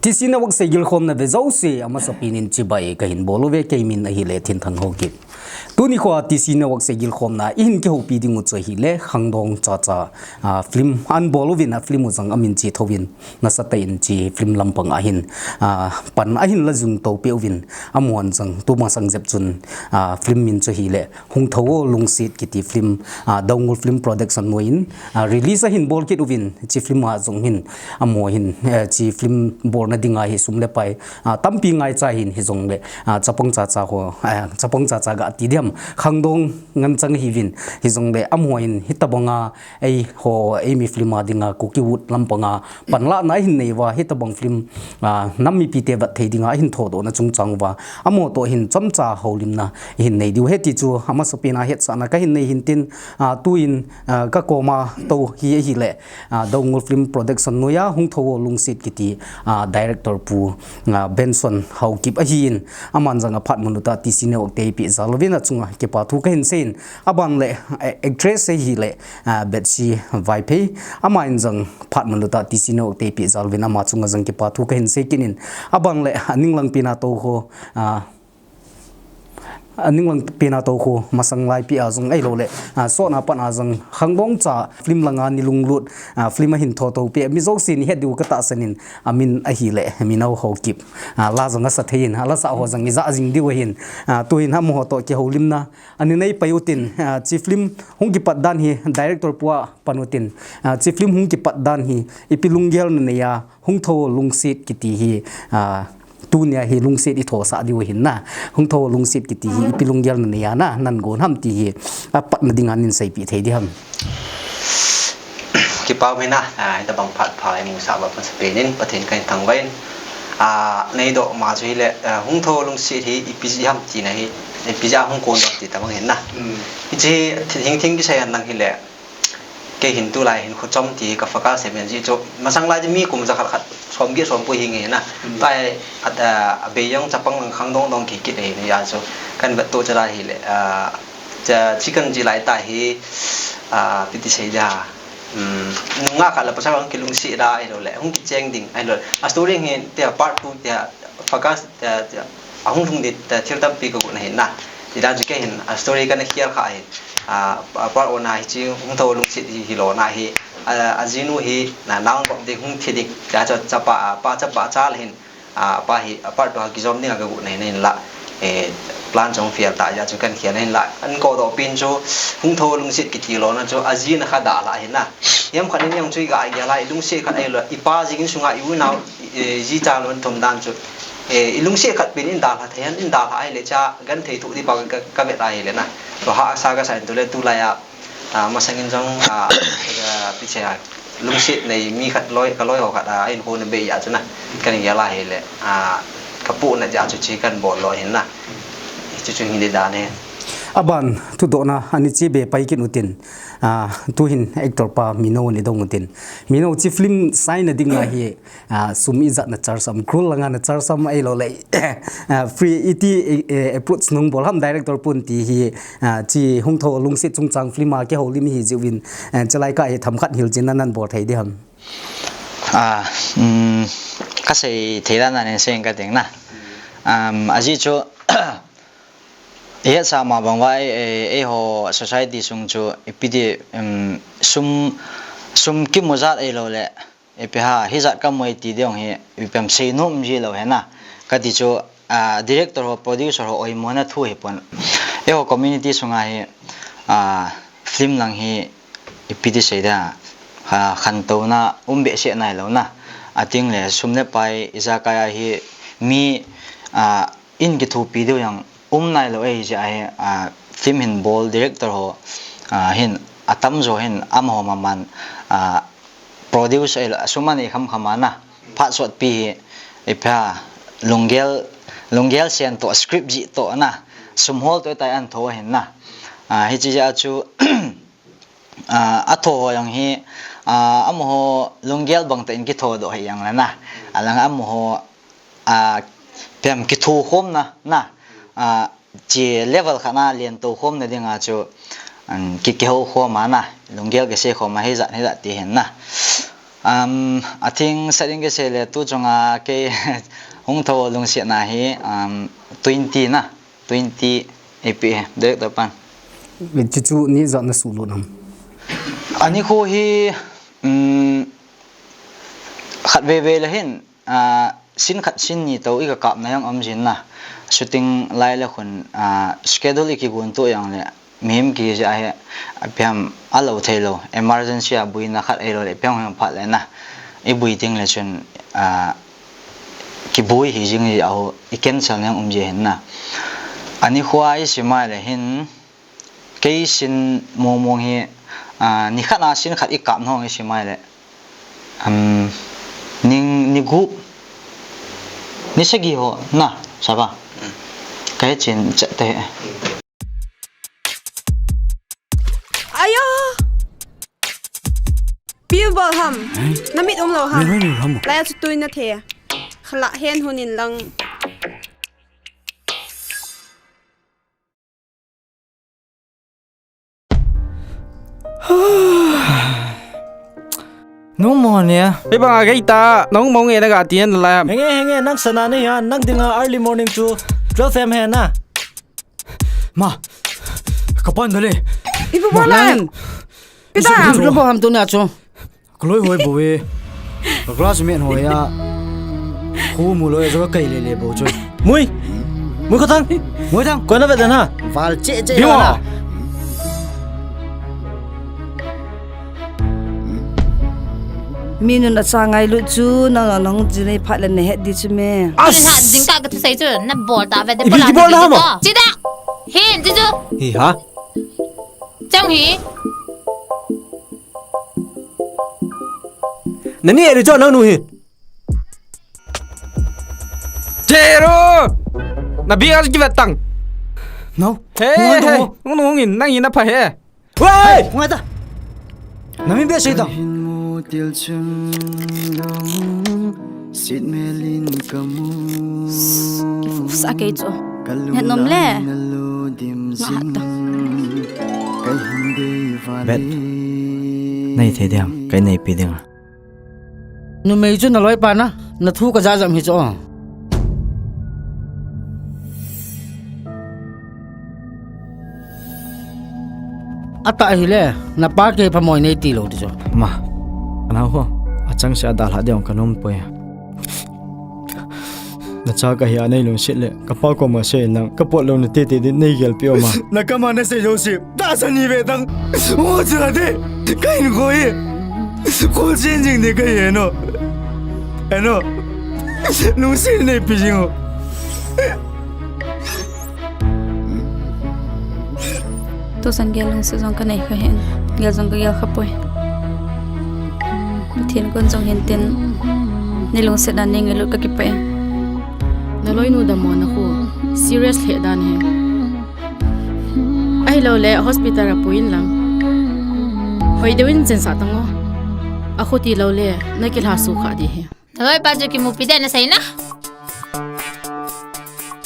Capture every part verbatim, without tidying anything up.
T C Network seigilkhomna ve jouse, amasapen in chibai kahin bol uve, keimin ahile Thinthang Haokip. Tuni khoa T C Network seigilkhomna ihin kihoupi ding u chu ahile, Khangdong Chacha, ah, film ahin bol uvin, a film u jong amin chu Thouvin Nasatah in, hiche film lampang ahin, ah, pan ahin la jing to peh uvin, amahon jong tumasang jep chun, ah, film min chu ahile, Hung Thou O Lungset kiti film, ah, Doungol Film Production noiya, ah, release ahin bol kit uvin, hiche film a jong hin, amaho hin, eh, hiche film bolna dinga hi sum le pai, ah, tampi ngaicha ahin, hijongle, ah, chapang chacha ho, ah, chapang chacha gati diham, khangdong ngen chang ahiuvin, hijongle amaho hin hitabanga eiho, eimi film a dinga Kuki Wood lampanga panlahna ahin nei uva, hitabang film, ah, nam mipite vet thei dinga ahin thodohna chungchang uva, amaho toh hin chomcha houlimna ihin nei diu ahi ti chu amasapen a hetsahna kahin nei ahin tin, ah, tuin, ah, kakoma tou hi ahile, ah, Doungol Film Production noiya Hung Thou O Lungset kiti, ah, director Pu, ah, Benson Haokip ahin, aman jong aphat mun u tah T C Network te eipeh jal uvin achunga kipa thu kahin seiyin, aban le, eh, actress ahile, ah, Betsy Vaiphei, aman jong phat mun u tah T C Network te eipeh jal uvin ama chunga jong kipa thu kahin sei kit in, aban le, ah, aninglang pen a tou ho, ah, aninglang pen a tou ho, masang laipi a jong ahilou le, ah, sotna pan a jong Khangdong Chacha film langa nei lunglut, ah, film ahin thodoh peh, mi jousen ihet diu katahsan in, amin ahile, Minao Haokip. Ah, la jong asa thei in, ah, lasah ho jong ija jing diu ahin, ah, tuin amaho toh kihoulimna ahin nei pai utin, ah, hiche film hung kipat dan hi director Pu a pan utin, ah, hiche film hung kipat dan hi ipi lunggel nanei a, Hung Thou O Lungset kiti hi, ah, tunia hi lungset ithosah diu ahin na. Hung Thou O Lungset kiti hi ipi lunggel nanei a na, nagon ham ti hi, ah, apatna dinga nei seipeh thei diham. Kipa ume na, ah, hitabang phat pha eimusah uva amasapen in Pathen kahin thangvah in. Ah, neidoh ma chu ahile, ah, Hung Thou O Lungset hi ipi jeh ham tina hi, ipi jeh a hung kon ham ti tabang ahin na. Hmm. Hiche hi thing thing kisei hen lang ahile, kei hin tulai hin kho chom ti hi ka focus ahi men jeh chu, masang lai chu mi kum jakhat khat, somget somko hi nge na. Hmm. Tua hi, ah, abei jong chapang lang khangdong dong kikit ahi na, hijeh chun kahin vettoh chala ahile, ah, cha, hiche kahin jih lai tah hi, ah, ipi ti sei dia, um, nungah khat le pasal khat hung kilungset a ahilou le, hung kicheng ding ahilou le, a story hi tia part two tia focus, tia, tia, ahung lhung ding tia thil tampi kagot na ahi na. Hijeh chun kei hin a story kana khel kha ahi. Ah, a part one a hiche Hung Thou O Lungset hi, hilou na hi, ah, ajinu hi, na, naon bap ding hung thi ding. Hijeh chun chapa, ah, pa chapa chal hin, ah, pa hi, ah, part two a kijom dinga kagot na ahi na, hinla, eh, plan chu ahung fail ta, hijeh chun kahin khel na hinla. Ahin kodoh pen chu, Hung Thou O Lungset kiti lona chu, ajina kha dalha ahi na. Hiam khat in jong chu iga gel a, ilungset khat ahilou, ipa jing insunga, i-u inao, eh, ji cha lon thum dan chu, eh, ilungset khat pen in dalha thei hen, in dalha ahile cha, genthei thoh ding bang ka, ka, kavet ahile na. Tua hahsa kasa in tule tulai a, ah, masang in jong, ah, ah, ipi ti sei a, lungset nei mi khat loi, ka loi ho khat a, ahin hon abei a chu na, kahin gel ahile, ah, kapohna jeh a chu hiche kahin bol lou ahin na. Hiche chu hin ding dan ahi. Aban thudohna, ani hiche be pai kit utin, ah, tuhin actor pa Minao nei dong utin. Minao, hiche film sign na dinga hi, ah, sum ijat na charge ham, crore langa na charge ham ahilou le, ah, free iti, eh, approach nung bol ham director pun ti hi, ah, hiche Hung Thou O Lungset chungchang film a kihoulim ihi jeh uvin, eh, hiche lai kah hi themkhat hilchetna nahin bol thei diham. Ah, um, kasei thei dan a nei seng kating na. Um, ajeh chu, ihet sa ma bang uva, eh, eiho society sung chu ipi ti, um, sum, sum kimu jat ahilou le, ipi ham, hijat kamu e ti ding hi, ipi ham seinom ji lou ahi na. Kati chu, ah, director ho, producer ho oimona thu ahipon. Eiho community sunga hi, ah, film lang hi ipi ti sei dia, ah, khantouna um behseh nailou na. Ating le sum le pai ijakai a hi mi, ah, in kithopi diu jong um nailou ahi jeh a hi, ah, film hin bol director ho, ah, hin atamjo hin amaho maman, ah, produce ahilou, sum anei khamkham a na, phat sotpi hi, ipi ham, lunggel, lunggel sen toh, script jih toh na, sum hol toh tai ahin tho ahin na. Ah, hiche jeh a chu, ah, atho ho jong hi, ah, amaho lunggel bang tah in kithodoh ahi jong le na. Alang amaho, ah, ipi ham kithokhomna, na, ah, hiche level khat na lento khomna dinga chu, um, ki, kihoukhom a na, lunggel kisei khom a hijat, hijat ti hin na. Um, a thing sa ding kisei le tu chunga kei hung tho lungsetna hi, um, twenty na, twenty ipi he, director pan. Chuchu ni ijat na suhlut nam? Ani kho hi, um, khat veve le hin, ah, scene khat scene ni to i ka kapna jong um jin na. Shooting lai le khun, ah, schedule i kigon to jong le, mihem kiji ahi, ipi ham a lo thei lo, emergency a buina khat ahilou le, ipi ham phat le na. I bui ding le chun, ah, kibui hi jing ji aho, i cancel na jong um ji hin na. Ani kho a i sim a le hin, kei scene mong mong hi, ah, ni khat a scene khat i kap nong i sim a le. Um, ning, ni gup, ni sagi ho, na, saba. Ka he chin chat te. Ayo! Pil bol ham. Na mit um lo ham. Lai chu tui na the. Khala hen hun in lang. Nung mo ne. Ei bang a gei ta, nung mo nge na ga ti en la. Henge, henge, nang sana ne ya, nang dinga early morning chu twelve A M he na. Ma, ka pan da le. Ibu bolan. Pita. Ibu bolan tu na chu. Kaloi hoi bou e. Ka classmate hoi a. Khu mu loi a ka kai le le bou chu. Mui. Mui ka thang. Mui thang. Koi na ve den ha. Val che che. Biwa. Mi nun a cha ngai lut chu, nang nang jin ei phat le ne het di chu me. As. Jin ha jing ka ka thu sei chu, na bol ta ve de. Ibi bol na ha mo. Chi da. Hin, chi chu. Hi ha. Chang hi. Nani eri cho nang nu hi. Chero! Na bi a ki vetang. No. Hey, hey, hey. Nung nung in nang in a pha he. Wei! Ngai ta. Na mi be sei tang. Sit melin kamu. Sa kei chu. Nge nom le. Nga ta. Bet. Nei thei diam, kai nei pi ding a. Numei chu na loi pa na, na thu ka ja jam hi chu. Ata hi le, na pa ke pha moi nei ti lo ti chu. Ma, ana ho, a chang se a da hla diam ka nom poi. Na cha ka hi a nei lungset le, ka pa koma sei nang, ka pot lou na tete din nei gel pi o ma. Na kama na sei lou si, ta sa ni ve tang. O cha de, ka in ko e. Ko chen jing de ka e no. E no. Lungset nei pi jing o. Tusan gel lungset jong ka nei kha hin, gel jong ka gel kha poi. Pathen kon jong hin tin, nei lungset dan nei ngailut ka kipah e. Na loinu dammo na khu serious lheh dan hi. Ahilou le hospital a pui in lang. Hoi deu in chen sa tang o. A khuti lou le, na kilha su kha di hi. Naloi pa chu kimupi den asei na.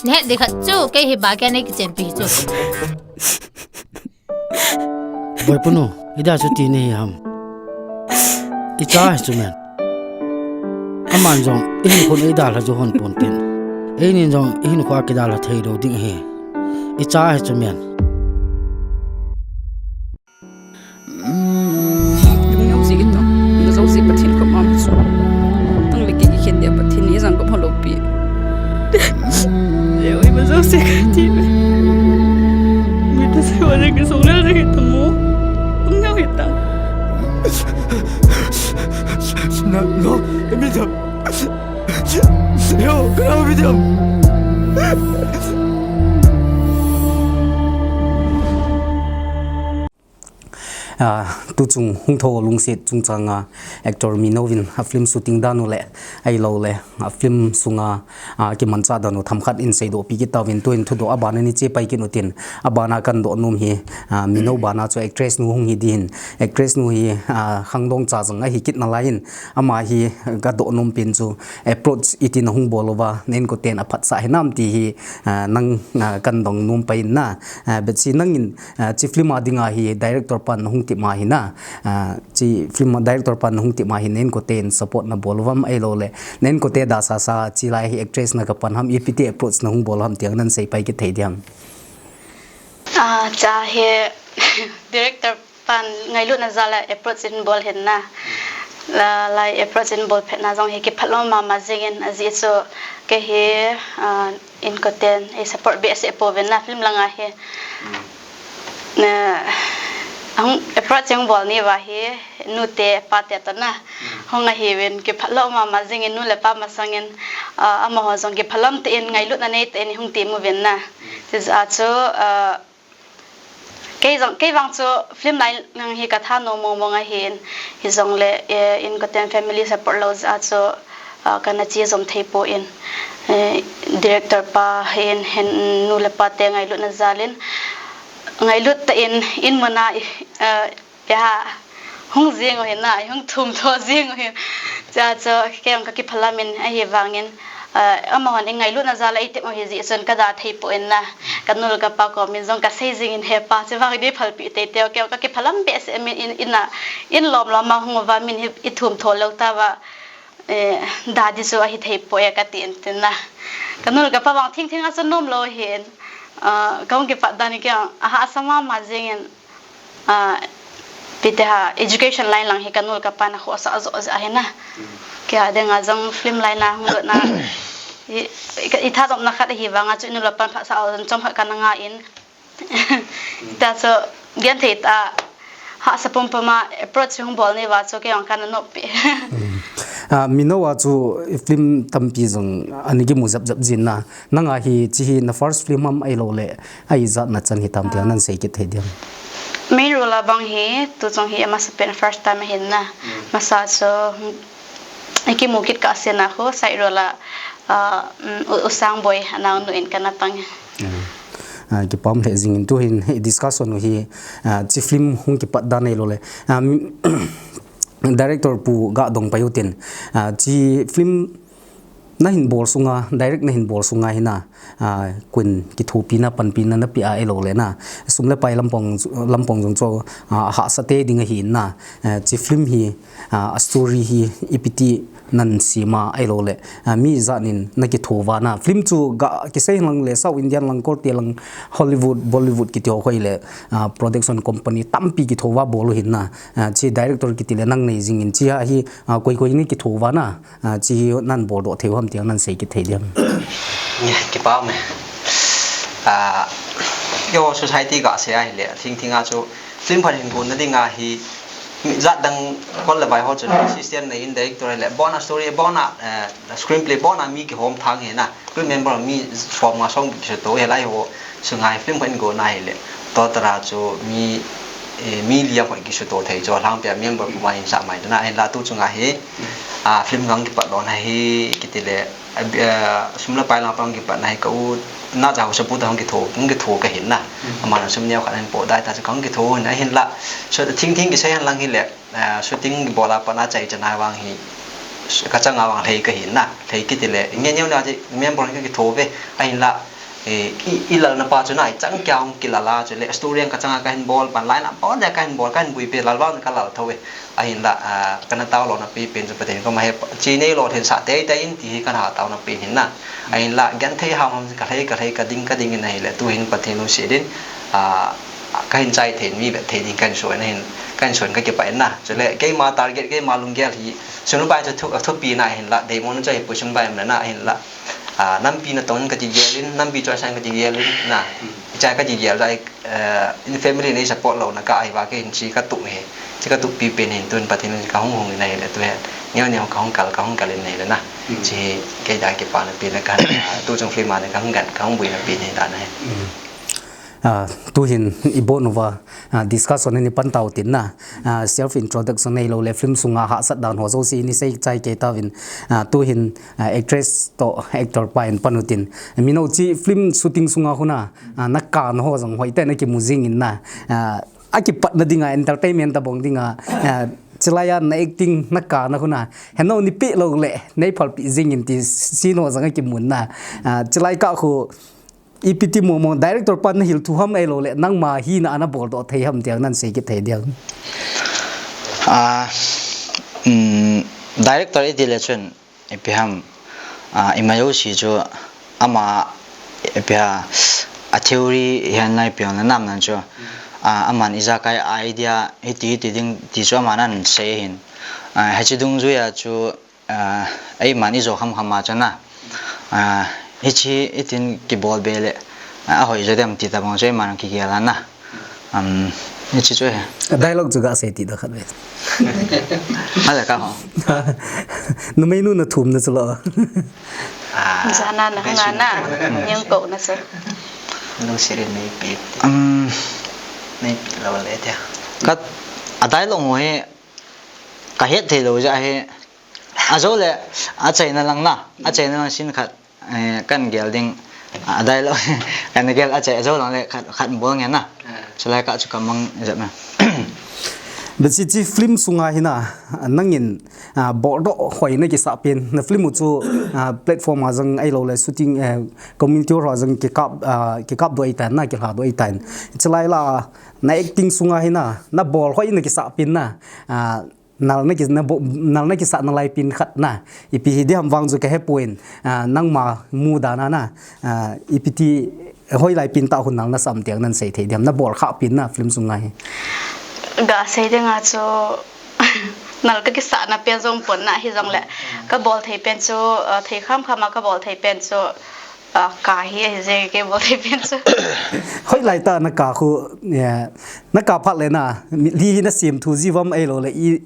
Nahet di khat chu, kei hi ba kei nei kichenpi chu. Boipunu, ida chu ti nei ham. I cha hi chu men. Aman jong, i hin khun ei dalha chu hon pon tin. Eini jong, i hin khua kidalha thei lou ding hi. I cha hi chu men. Lungnom jeh in, na jouse Pathen koma chu. Nang le kei kikhen dia Pathen in ijang kop hon lou pi. Leo, ima jouse kati. Mi ta se wa le kisong le le ta mo. Lungnom hita. Na, no, mi ta. Leo, kana mi ta. Ah, tuchung hung tho lungset chungchang a actor Mino vin a film shooting dan u le, ahilou le, a film sunga, ah, kimanchah dan u themkhat in seidoh pi kit tauvin tuin thudoh a bana ni che pai kit utin, a bana kan doh nom hi, ah, Mino bana chu actress nu hung hi din, actress nu hi, ah, khangdong cha jong ahi kit nalai in, ama hi ka doh nom pen chu approach itin ahung bol uva, na inkoten aphatsah hinam ti hi, ah, nang, ah, kan dong nom pai in na, ah, Betsy nangin Ah, chi film a dinga hi director pan hung ti ma hi na. Ah, chi film director pan hung ti ma hi na inkoten support na bol uvam ahilou le, na inkote da sa sa chi lai hi actress na ka pan ham, ipi ti approach na hung bol ham ti ang nan sei pai kit thei diam? Ah, cha hi director pan ngailutna jal a approach in bol hin na. La, lai approach in bol phet na jong hi kiphat lou mama jing in, ajeh chu kei hi, ah, inkoten ei support behseh pouvin na film lang a hi. Na, ahung approach in bol ni uva hi, nu te, pa te toh na. Hung ahiuvin kiphat lou mama jing in, nu le pa masang in, ah, amaho jong kiphalam tah in, ngailutna nei tah in hung ti uvin na. Chu jeh a chu, ah, Kei jong, kei vang chu film line lang hi ka thanom mong mong ahin, hijongle, eh, inkoten family support lou jeh a chu, ah, kana che jom thei pon, eh, director pa hin, hin nu le pa te ngailutna jal in, ngailut tah in, in mun a, eh, Iha, hung jing u hin na, hung thum tho jing u hin. Cha chu, kei jong ka kiphalam in, ahivang in, ah, amahon eingailut na jal a eitep u hi jeh chun ka da thei pon na. Ka nu le ka pa kom in jong ka sei jing in, he pa, chu vang ding phalpi tei tei, kei jong ka kiphalam behseh in, in, in a, in lom lom a hung uva, min hi i thum tho lou tauva, eh, da ding chu ahi thei poi ka ti in tin na. Ka nu le ka pa vang thing thing a chu nom lou hin, ah, ka hung kipat dan in kei jong ahahsa mama jing in, Ah, ipi ti ham, education line lang hi ka nu le ka pan akhohsah joh jeh ahi na. Kei a ding a jong film line a hung lut na, i, i, i tha jom na khat ahi vang a chu i nu le pan phatsah a jong chomkhat kana nga in. Tua chu genthei tah a, hahsa pum pum a approach hung bol ni uva chu kei jong kana nop pi. Ah, mi nou a chu film tampi jong ana kimu jep jep jin na. Nang a hi, chi hi na first film ham ahilou le, a ijat na chan hitam ti a nan sei kit thei diam? Main role a bang hi, tu chung hi amasa pen first time ahin na. Masa chu, hmm, i kimu kit kah seh na khu, side role a, ah, um, U, U Sangboi, a naonu in kana pang. Ah, kipah lheh jing in tu hin, hi discussion u hi, ah, chi film hung kipat dan ahilou le. Ah, mi, director pu Gadong Paiyu tin, ah, chi film na hin bol sunga, direct na hin bol sunga hi na, ah, koi in kithopina, panpina na pe a ahilou le na. Sum le pai lampang, lampang jong chu, ah, hahsa tei ding ahi na. Ah, chi film hi, ah, a story hi ipi ti nan sem a ahilou le. Ah, mi ijat in na kitho uva na. Film chu ga kisei lang le South Indian lang, Korte lang, Hollywood, Bollywood kiti ho khoi le, ah, production company tampi kitho uva bol u hin na. Ah, chi director kiti le nang nei jing in chi a hi, ah, koi koi in kitho uva na. Ah, chi hi nan bol doh thei u ham ti a nan sei kit thei diam? Nge, kipah me. Ah, eiho society ga sei ahile, thing thing a chu film phat hin gon na ding a hi, mi jat dang kol le vai ho chu assistant nei in director le, bon a story, bon a, eh, screenplay, bon a mi kihom thang hi na. Crew member mi som nga som kisuto hi lai ho sunga hi film khat in gon na hile. Total a chu mi, eh, mi li a khat kisuto thei chu lang pia member puma hin sa mai na, ahinla tu chunga hi, ah, film gang kipat lou na hi kiti le, ah, sum le pai lang pang kipat na hi ka u na ja ho sapu ta hung kitho, hung kitho ka hin na. Ama na sum neo khat hin po dai ta chu ka hung kitho na hinla. So thing thing kisei hen lang hile. Ah, shooting bol a pat a chai chan a vang hi, ka chang a vang lhei ka hin na, lhei kiti le, nge neo na ti member ka kitho ve, ahinla, eh, i, i lal na pa chu na, i chang kia hung kilal a chu le, story ang ka chang a ka hin bol, pan line a bol le ka hin bol, ka hin bui pe lal vang ka lal tho ve, ahinla, ah, kana tao lou na pi pen chu Pathen koma he, chi nei lou then sa tei tei in ti hi kana tao na pi hin na, ahinla, genthei ham ham ka lhei, ka lhei, ka ding, ka ding in ahile, tu hin Pathen lungset in, ah, ka hin chai thei in mi vet thei ding ka hin suan ahin, ka hin suan ka kipah in na. Chule keima target, keima lunggel hi, sum le pai chu thu, thupi na ahinla, deimona chu ahipoi sum le pai umna na ahinla. Ah, nampi natong in ka kigel in, nampi choice a in ka kigel in na. Hiche a ka kigel jeh a, eh, in family nei support lou na ka ahi va kei hin chi ka tup hi. Chi ka tup pi pen hin tun Pathen in ka hung hung in ahile tu hin. Neo neo ka hung kal, ka hung kal in ahile na. Chi kei dia kipana pen na ka, ah, tu chung film a na ka hung gan, ka hung bui na pen hi dan ahi. Ah, tu hin i bon uva, ah, discussion hi i pan tau tin na, ah, self introduction nei lou le film sunga hahsat dan ho jouse i sei chai kei tauvin, ah, tu hin, ah, actress toh actor pa in pan u tin. Mi nou chi film shooting sunga huna, ah, na kana ho jong hoitah in na kimu jing in na, ah, a kipat na dinga entertainment tabang dinga, ah, chulai a na acting na kana huna, he nou ni pe lou le, nei phalpi jing in ti scene ho jong a kimu na, ah, chulai kah khu, Ipi ti mo mo director pa na hil thu ham ahilou le, nangma hina ana bol doh thei ham tia nan sei kit thei diam. Ah, um, director iti le chun, ipi ham, ah, ima jouse chu ama, ipi ham, a theory hian lai piang na nam nan chu, ah, aman ijakai idea hiti hiti ding ti chu aman an sei hin. Ah, hichi dungjuia chu, ah, eiman ijo kham kham a chun a, ah, hichi itin kibol be le, ah, ahoi jo dem ti tabang chu eiman kigel a na. Um, hichi chu he. A dialogue chu ga sei ti da khat ve. Hala ka ho. Numei nu na thum na chu lo. Ah, jana na hanga na. Nyang ko na chu. Lungsirin nei pi. Um, nei pi lo le tia. Ka, a dialogue ho hi ka het thei lo ja hi. A jo le, a chaina lang na, a chaina lang sin khat, eh, kan gel ding, a dialogue, kan gel a chai, a jo lang le khat, khat bol nge na. Ah. Chulai ka chu ka mang jep na. Besi chi film sunga hi na, nangin, ah, bol doh hoi na kisah pen, na film u chu, ah, platform a jong ahilou le shooting, eh, community hall a jong kikap, ah, kikap doh ahi tan na, kilha doh ahi tan. Chulai la, na acting sunga hi na, na bol hoi na kisah pen na, ah, nal na ki, na bo-, nal na kisah na lai pen khat na. Ipi hi di ham vang chu ka he poi, ah, nangma mu dan a na, ah, ipi ti hoi lai pen ta hun nal na sam tiang nan sei thei diam, na bol kha pen na film sunga hi. Ga sei ding a chu, nal ka kisah na pen jong pon na hi jong le. Ka bol thei pen chu, ah, thei kham kham a ka bol thei pen chu, ah, ka hi ahi je ke bol thei pen chu. Hoi lai ta na ka khu, eh, na ka phat le na, mitlhi hi na sem thu ji vam ahilou le, i,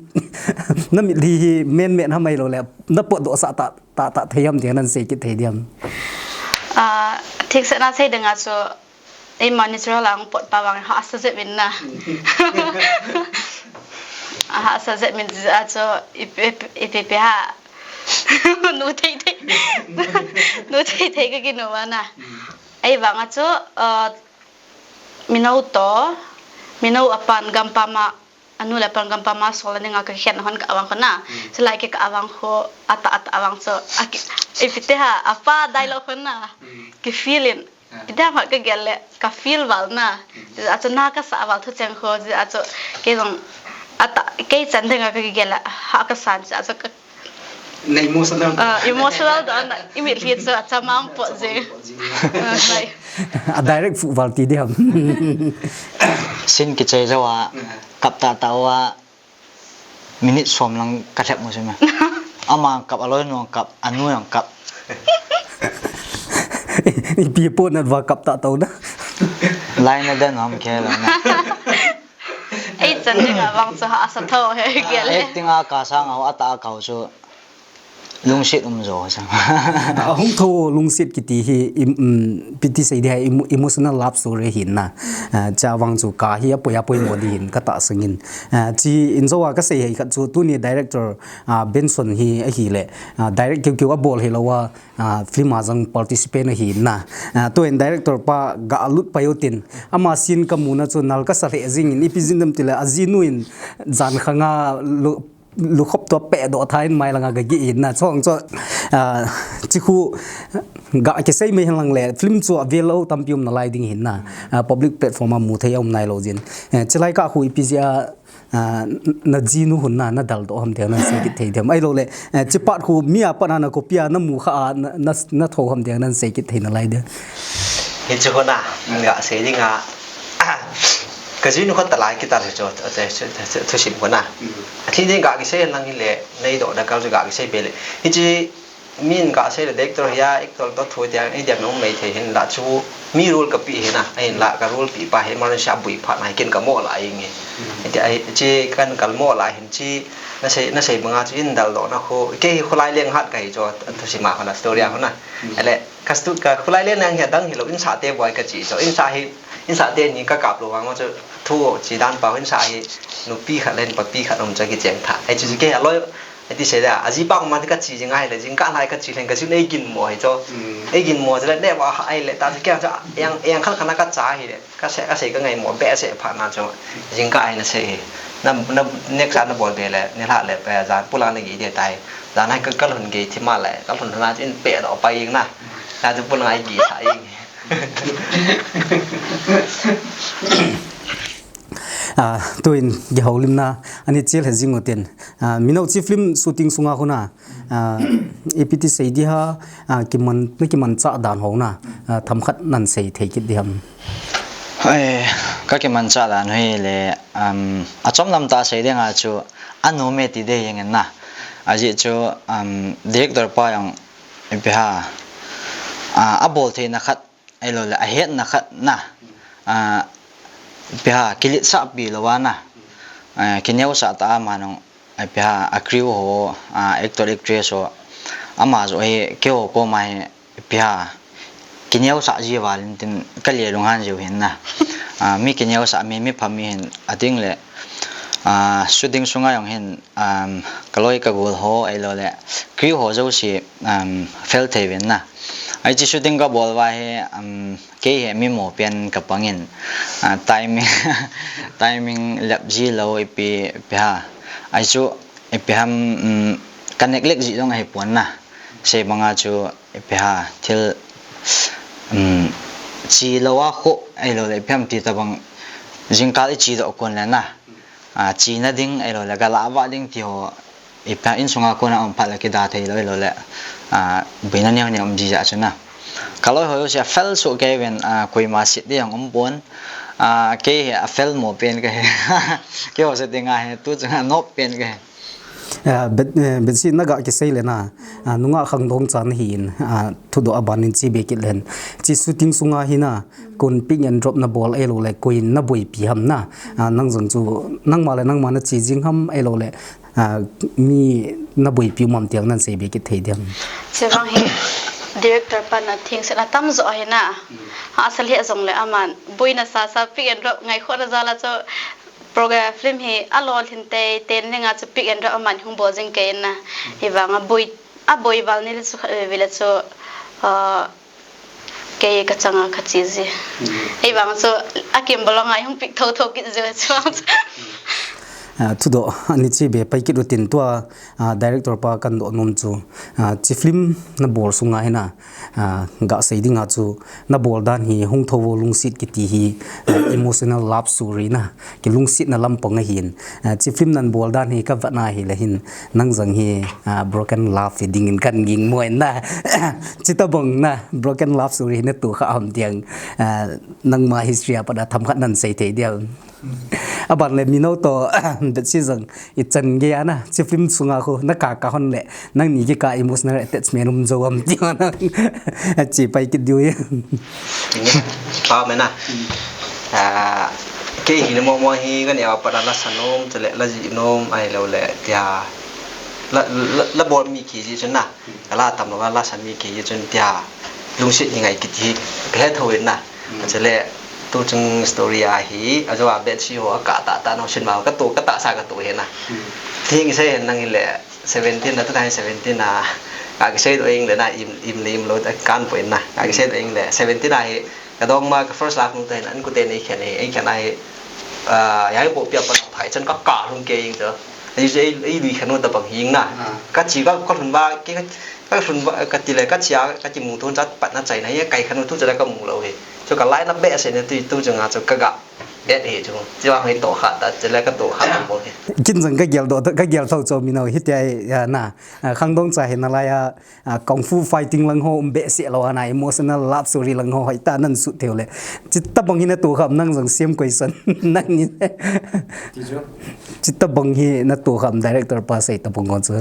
na mitlhi hi men men ham ahilou le, na pot doh sah ta, ta, ta thei ham tia nan sei kit thei diam. Ah, thik se na sei ding a chu, eima natural a hung pot pa vang hahsa jep in na. A hahsa jep in jia chu, ipi, ipi, ipi ha. Nu thei thei. Nu thei thei ka kinu va na. Ei vang a chu, ah, mino to, mino apan gampam a, anu le apan gampam a sol a dinga ka khen hon ka vang kho na. Chulai ke ka vang kho, ata, ata vang chu, a ki, ipi ti ha, apa dialogue kho na. Ki feel in. Ah. Ida ma ka gel le, ka feel val na. Mm. Jia chu na ka sa val thu cheng kho, jia chu kei jong ata, kei chan dinga ka gel le, ha ka san, jia chu ka na emotional. Ah, emotional da na, i mitlhi chu a chamang po je. Ah, nai. A direct fu val ti diam. Sin kichai jo a, kap ta ta wa, minute som lang ka lhep mo se me. Ama kap, a loi nu kap, a nu jong kap. Ipi po na va kap ta to na. Lai na den ham khe la na. Ei chan dinga vang chu hahsa tho he gel le. Acting a ka sang a ho, ata a ka ho chu lungset um jo sang. A hung tho lungset kiti hi, im, um, ipi ti sei di ha, emo-, emotional love story hi na. Ah, cha vang chu ka hi a poi a poi mo di hin ka ta sangin. Ah, chi in jo a ka sei hei khat chu tuni director, ah, Benson hi ahi le. Ah, direct keu keu a bol hi lo a, ah, film a jong participant ahi na. Ah, tu in director pa ga lut pa yo tin. Ama sin ka mu na chu nal ka sa le jing in ipi jin dam ti le a jinu in jan khanga lu, lukhop tua pe doh tha in mai langa ka gi in na. Chong chu, ah, chi khu ga kisei mai hen lang le film chu a ve lo tampi um na lai ding hin na. Ah, public platform a mu thei um nai lo jin. Eh, chilai ka khu ipi jia, ah, na jinu hun na, na dal doh ham tia nan sei kit thei diam. Ahilou le, eh, chi pat khu mi a pat na, na copy a na mu kha a, na, na, na tho ham tia nan sei kit thei na lai dia. Hichi khu na, ga sei ding a, ka jinu khat ta lai kita chu, chu, chu, chu, chu, thusim khu na. Mm. Athi ding ga kisei lang hi le, nei doh da kal chu ga kisei be le. Hichi min ka sei le director hi a, actor to thu tia, i diam nung mai thei hin la chu, mi role ka pi hin a, ahin la ka role pi pa hi, Malaysia bui pha na hi kin ka mo la ing e. Mm. Iti ai, chi kan kal mo la hin chi, na sei, na sei manga chu in dal doh na khu, ke hi khulai leng hat ka hi chu, thusim a khu na, story a khu na. Mm. Ele, ka stu-, ka khulai leng nang hi a dang hi lo, in sa te boi ka chi chu, in sa hi, in sa te ni ka kap lo vang chu, thu chi dan pa, in sa hi, nupi khat len papi khat um chu ki cheng tha. Ai chu ke a loi, Ati sei da, a jipa koma ka chi jing ahile, jingkah lai ka chi leng ka jun ei gin mo hi chu. Mm. Ei gin mo chu le, ne wa ha ahile, ta chu kei chu, yang, yang khat khat na ka cha ahile, ka sei, ka sei ka ngai mo, be sei pha na chu, jingkah ahina sei hi. Na, na, next a na bol be le, ni hla le, pe, jan pulang na gi de tai. Jan ai ka, ka lhun ge thi ma le, ka lhun na chu in pe do pa ing na. Na chu pulang ai gi sa ing. Ah, tuin kihoulimna ani chil he jing utin. Ah, Mino chi film shooting sunga huna, ah, ipi ti sei di ham, ah, kiman, na kimanchah dan ho na, ah, themkhat nan sei thei kit di ham. Ai, ka kimanchah dan hi le, um, achom lam tah sei dinga chu, anom e ti ding ahin na. Ajeh chu, um, director pa jong ipi ham, ah, abol theina khat, ahilouleh ahetna khat na, ah, ipi ham, kiletsahpi lou a na, ah, kineosah tah a ama jong, ipi ham, a crew ho, ah, actor actress ho, ama joh hi keiho koma hi, ipi ham, kineosah ji val in tin ka le lunghan jiu hin na. Ah, mi kineosah mi, mi pha mi hin ading le, ah, shooting sunga jong hin, um, ka loi ka gol ho, ahilouleh crew ho jouse, um, fel thei uvin na. Hiche shooting ka bol uva hi, um, kei hi mi mo pen ka pang in, ah, timing, timing lep ji lou ipi, ipi ham. Hichu ipi ham, um, ka neglect ji jong ahi pon na. Sei banga chu ipi ham, thil, um, che lou a kho, ahilouleh ipi ham ti tabang jingkal i che doh kon le na. Ah, chena ding, ahilouleh, galah vah ding ti ho, ipi ham insunga kona um phat le kida thei lou, ahilouleh, ah, boina neo neo um ji jeh chun na. Ka loi ho jouse afel soh kei uvin, ah, koima set ding jong um pon, ah, kei hi afel mo pen kahi, keiho shooting a hi, tu chunga anop pen kahi. Ah, bet, eh, bet si na ga kisei le na, ah, nungah khangdong cha nahin, ah, thudoh aban in che be kit len. Hiche shooting sunga hi na, kon pick and drop na bol ahilouleh, koiin na boipi ham na. Ah, nang jong chu, nangma le nangma na che jing ham ahilouleh, ah, mi na boipi um ham ti jong nan sei be kit thei diam. Hiche vang hi, director pan atheng set atam jo hi na. Hahsa lheh jongle aman, boina sasa pick and drop ngaikhohna jal a chu, program film hi alolhin teitei ding a chu pick and drop aman hung bol jing kei in na. Hivang a boi, aboi val ni le chu khat veve le chu, ah, kei ka changa ka che ji. Hivang chu akim bolong a hung pick thotho kit ji chu. Ah, thudoh ani che be pai kit utin tua, ah, director pa kan doh nom chu, ah, hiche film na bol sunga hi na, ah, ga sei dinga chu na bol dan hi hung tho vo lungset kiti hi, ah, emotional love story na, kilungsetna lampang ahin. Ah, hiche film nan bol dan hi ka vet na hile hin, nang jong hi, ah, broken love hi dingin kan ging mo in na. Hiche tabang na, broken love story hi na tohkhah ham ti jong, ah, nangma history a pat a themkhat nan sei thei diam. Aban le Mino toh, bet si jong, i chan gei a na, hiche film sunga khu, na kah kah hon le, nangni kikah emotional attachment um jou ham ti ho na, che pai kit diu hi. Pa me na. Ah, kei hi le mo mo hi, ka neo a pat a la sa nom, chule la jih nom, ahilouleh, tia. La, la, la bol mi kiti chun na. Ka la tam lou, ka la sa mi kiti chun tia. Lungset hi ngai kiti hi, ka he thou in na. Chule, tu chung story a hi, ajo a bet si ho a ka ta ta no sin ma ka tu, ka ta sa ka tu he na. Thing se hen nang le seventeen na, two thousand seventeen na. Ka ki sei do ing le na, im, im le im lou, kan po in na. Ka ki sei do ing le seventeen na hi, ka dong ma ka first love nu te hin, an ku te nei khen hi, ei khen a hi, ah, ya hi po pia pa phai chan ka ka lung ke ing cho. Ei, ei, ei lui khen u ta bang hing na. Ka chi ka, ka lhun ba, ke ka, ka lhun ba, ka ti le ka chi a, ka chi mu thun chat pat na chai na hi, kai khen u thu chat ka mu lou hi. Cho ka lai na be se ne tu, tu chang a cho ka ga. Et hi chu. Chi vang hi to kha ta, chi le ka to kha ta bol hi. Kin jang ka gel do, ka gel thou cho mi no hi ti ai, ya na. Ah, khangdong cha hi na lai a, ah, kung fu fighting lang ho um behseh lou a na, emotional love story lang ho hoi ta nan sut theu le. Chi tabang hi na to kham nang jang siam koi san nang ni. Ti chu. Chi tabang hi na to kham director pa sei tabang ho chu.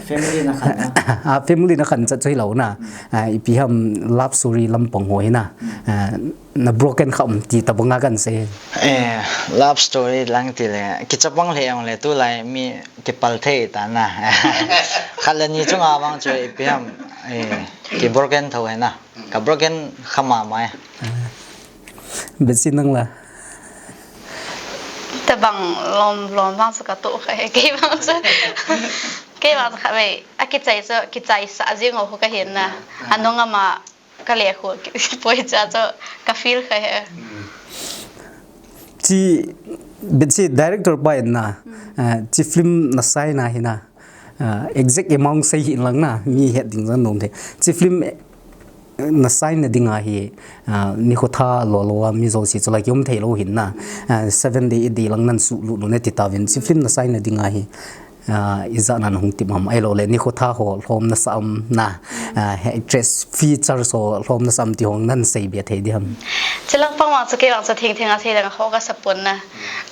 Family na khan na. Ah, family na khan cha chu hi lou na. Ah, ipi ham love story lampang ho hi na. Ah, na broken kham ti tabang a kan sei. Eh, love story lang ti le, kichapang le ong le tu lai mi kipal thei ta na. Khat le ni chunga vang chu ipi ham, eh, ki broken thou he na. Ka broken kha ma mai. Besi nang la. Tabang lom, lom vang chu ka to kha he, kei vang chu. Kei vang chu kha vei, a kichai chu, kichai sa jing o ka hin na. Anung ama Ka le khu, poi cha cho, ka feel kha he. Chi, bit si director pa in na, ah, chi film na sai na hi na, ah, exact amount sei hi lang na, mi het ding jong nom the. Chi film, eh, na sign na dinga hi, ah, nikho tha lolo a mi jouse chu la kium thei lou hin na. Ah, seven day, eight day lang nan suhlut lou na ti tauvin. Chi film na sign na dinga hi, ah, ijat na na hung tep ham, ahilou le nikho tha ho lhom na sa am na. Ah, he actress features ho lhom na sa am ti hung nan sei be thei di ham. Chilang pang vang chu kei vang chu thing thing a sei leng ho ka sa pon na.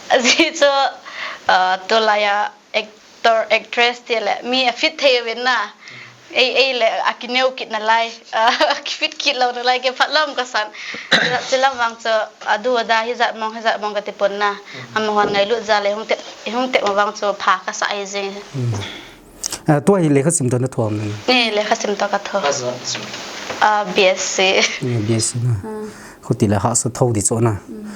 Ajeh chu, ah, tulai a actor, actress ti le mi a fit thei uvin na. Ei, ei le a kineo kit na lai, a kifit kit lou na lai, kei phat lom ka san. Chilang vang chu, a du a da, hijat mong, hijat mong ka ti pon na. Amahon ngailut jal le, hung tep, hung tep ma vang chu pha ka sa ahi jing. Hmm. Ah, tua hi lekha sim to na tho am na? Ni lekha sim to ka tho. Class one sim. Ah, B S C. Ni B S C na. Hmm. Khuti le hahsa tho di chu na. Hmm.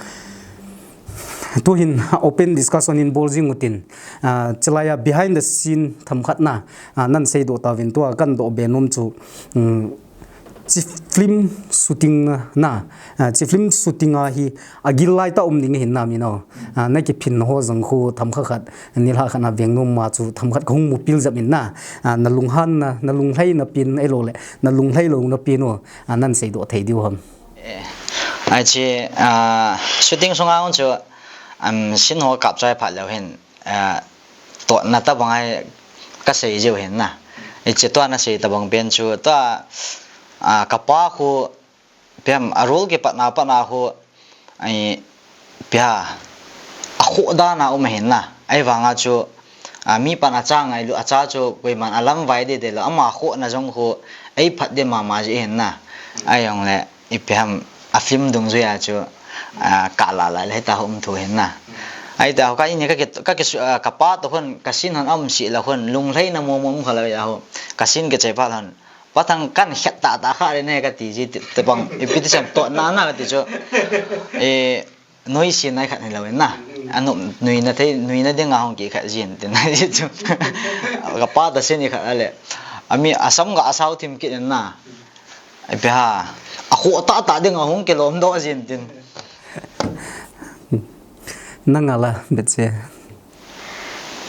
Tuhin open discussion in bol jing utin, ah, chilai a behind the scene themkhat na, ah, nan seidoh tauvin tua kan doh be nom chu, um, chi film shooting na, ah, chi film shooting a hi agil lai tah um ding ahin na mi no. Ah, na kiphin ho jong khu themkhat khat, nilhah khat na veng nom ma chu themkhat ka hung mupil jep in na, ah, na lunghan na, na lunglhai na pen ahilou le, na lunglhai lou na pen u, ah, nan seidoh thei diu ham. Eh, ai chi, ah, shooting sunga hung chu, um, scene ho kap chai phat leu hin, ah, totna tabang ai ka sei jiu hin na. Hiche tua na sei tabang pen chu, tua, ah, ka pa khu, ipi ham, a role kipat na, pat na khu, ai, ipi ham, a khoh dan a um ahin na. Ahivang a chu, ah, mi pan a cha ngailu, a cha chu koiman a lamvai dede lou, ama khohna jong khu, ei phat de mama ji ahin na. Ahijong le, ipi ham, a film dungjui a chu, ah, ka la la le hita um thu hin na. Ahita ka in ka ki, ka ki, ah, ka pa to khun, ka scene hon um si la khun, lunglhaina mo mo um kha la ya ho. Ka scene kichai phat hon, Pathen kan khet tah tah kha le ne ka ti ji ti, ti bang, ipi ti sam to na na ka ti chu. Eh, noi si nai khat ni lo na. Anu, nui na thei, nui na ding a hong ki khat jin ti na ji chu. Ka pa ta si ni khat le. Ami asam ga asau thim ki na. Ipi ham, a khoh tah tah ding a hung kilom doh jin tin. Nang a la, Betsie.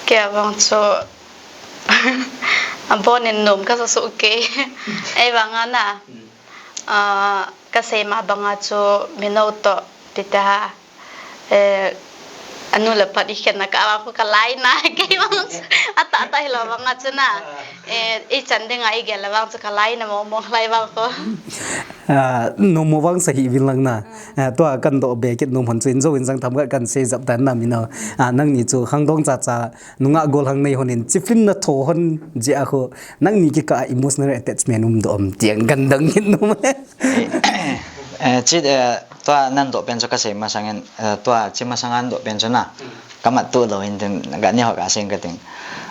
Kei vang chu, abon in nom ka sa suh kei. Ahivang a na, ah, ka sei ma bang a chu, mi no to, ipi ti ham. Eh, anu le pa i khen na ka vang khu ka lai na, kei vang chu, a tah tah hilou vang a chu na. Eh, i chan ding a i gel le vang chu ka lai na mo mo lai vang khu. Ah, nom mo vang sa hi vin lang na. Ah, tua kan doh be kit nom hon chu in jo in jang themkhat kan sei jap tan na mi no. Ah, nangni chu khangdong cha cha nungah gollhang nei hon in chi film na tho hon jeh a khu nangni kikah a emotional attachment um doh am ti ang kan dong hin nom. Eh, chi, eh, tua nan doh pen chu ka sei masang in, eh, tua chi masang an doh pen chu na. Ka mat tu lou in tin, ka ni ho ka sing ka ting.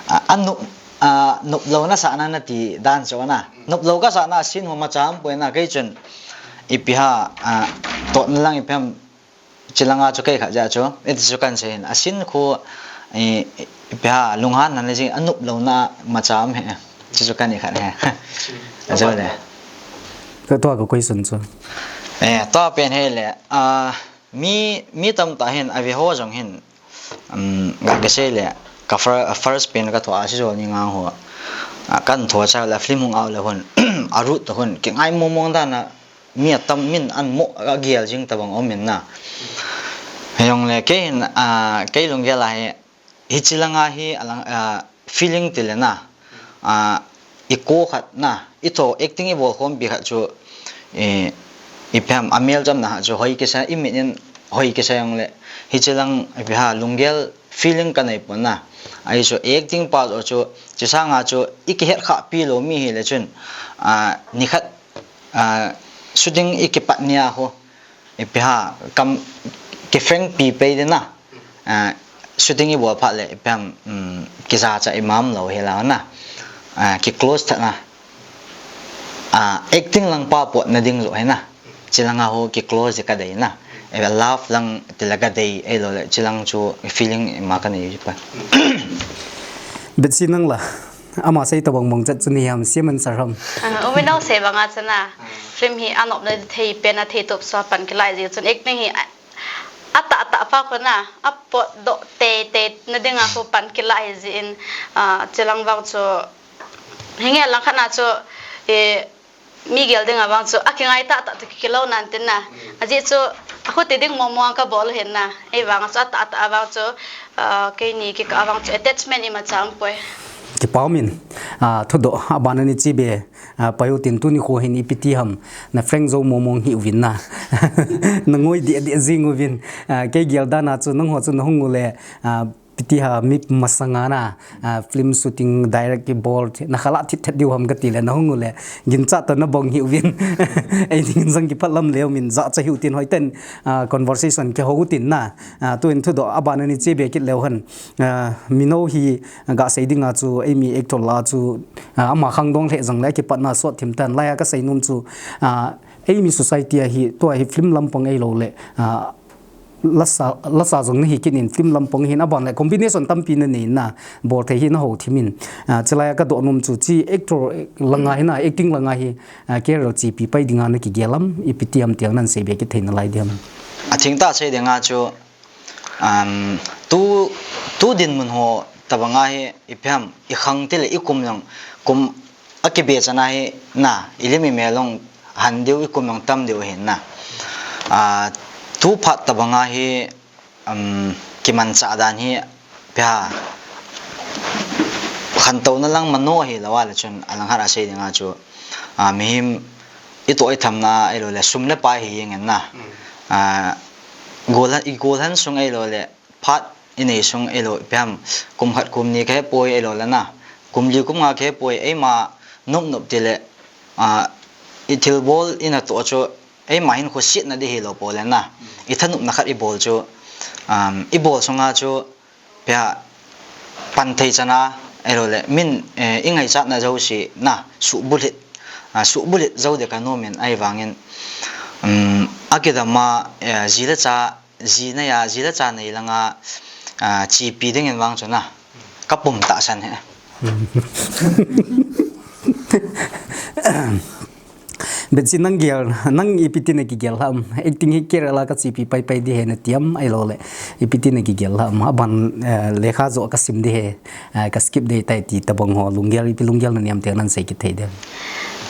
Ah, anu, ah, nop lou na sa na na ti dan chu na. Nop lou ka sa na scene ho ma cham poi na kei chun. Ipi ham, ah, totna lang ipi ham, chi lang a chu kei khat ja chu. Iti chu kan sei hin. A scene khu, i, ipi ham, lunghan na le jing, a nop lou na ma cham he. Chi chu kan i khat he. A jo le. Ka tua ka question chu. Eh, tua pen hi le, ah, mi, mi tamtah hin, a ve ho jong hin, um, ga ka sei le, ka fir-, first pen ka tho a si jo ni ngang ho. Ah, kan tho cha le film hung out le hon, a route to hon, kingai mong mong dan a, mi atam min an mo a gel jing tabang um in na. Hijong le, kei hin, ah, kei lunggel a hi, Hichi lang a hi, a lang, ah, feeling ti le na, ah, i ko khat na, i tho acting i bol khompi khat chu, eh, ipi ham, a mel cham na chu, hoi kisa, i mit in hoi kisa jong le, hichi lang, ipi ham, lunggel feeling ka nei pon na. Ahi chu acting pa chu, chi sang a chu, i kihet khah pi lou mi hi le chun, ah, ni khat, ah, shooting i kipat ni a ho, Ipi ham, kam, ki frank pi pei ding na. Ah, shooting i bol phat le, ipi ham, um, ki ja cha i mam lou hi la na. Ah, ki close tha na. Ah, acting lang pa pot na ding jo hi na. Chi lang a ho ki close ka dei na. E love lang ti la ka dei, e lo le, chi lang chu feeling ma ka nei pa. Betsie nang la. Ama sei tabang mong chat chu ni ham, siam an sar ham. Ah, u mi nau sei bang a chu na. Film hi a nop na thei pen a thei top sua pan ki lai ji chun acting hi a, a tah tah pa ko na, a pot doh tei tei na ding a ko pan ki lai ji in, ah, chi lang vang chu, hi nge lang khat na chu, eh, Mi gel ding a vang chu, a kingai tah tah tu kikilo nan tin na. A ji chu, a khu ti ding mo mo ka bol hin na. Ei vang chu, a tah tah a vang chu, ah, kei ni kikah a vang chu, attachment ima chang poi. Kipa um in, ah, thudoh, a ban a ni chi be, ah, pai u tin tuni khu hin ipi ti ham, na frank zo mo mo hi uvin na. Na ngoi di di zing uvin, ah, kei gel dan a chu, nang ho chu na hung u le, ah, Piti ha mi masanga na, ah, film shooting direct ki bol, na khala thit thet diu ham ka ti le, na hung u le, ginchat ta na bong hi uvin. Ei ding zang ki phat lam leu min za cha hi u tin hoi ten, ah, conversation ki ho u tin na, ah, tu in thudoh a ban a ni chi be kit leu han, ah, mino hi ga sei ding a chu, ei mi actor la chu, ah, ama khang dong le zang le ki pat na sot thim tan, lai a ka sei num chu, ah, ei mi society a hi, tu a hi film lam pang ei lo le, ah, lasa, lasa zong na hi kit in film lam pang hin a ban le combination tampi na nei na bol thei hi na ho thim in, ah, chilai a ka doh num chu chi actor langa hi na acting langa hi, ah, career chi pi pai dinga na ki gel lam ipi ti am tiang nan sei be ki thei na lai diam. A thing ta sei dinga chu, um, tu, tu din mun ho tabanga hi ipi ham i khang ti le i kum jong kum a kibe chana hi na, i lim i mel long han diu i kum long tam diu hin na. Ah, tu phat tabanga hi, um, kimanchah dan hi pia khantouna lang mano hi lo a le chun a lang hat a sei dinga chu, ah, mihem i toh i thamna ei lo le sum le pai hi jeng in na. Ah, gol han, i gol han sung ei lo le phat i nei sung ei lo, ipi ham, kum khat kum ni ka he poi ei lo le na, kum li kum nga ka he poi, eima nop nop ti le, ah, i thil bol i na toh chu, eima hin khusiatna di hi lo po le na, i thanopna khat i bol chu, um, i bol sunga chu, pia pan thei chana, ei lo le, min, eh, i ngaichatna zo si na, suhbulhit, ah, suhbulhit zo de ka nom in, ei vangin, um, a kidam a, eh, ji le cha, ji nei a, ji le cha nei langa, ah, chi pi ding in vang chu na, ka pum ta san he. Betsi nang gel, nang ipi ti na ki gel ham, acting hi career la ka chi pi pai pai di he na tiam ei lo le, ipi ti na ki gel ham, a ban, eh, lekha zo ka sim di he, eh, ka skip di tai ti tabang ho, lunggel, ipi lunggel na niam tiang nan sei ki thei de.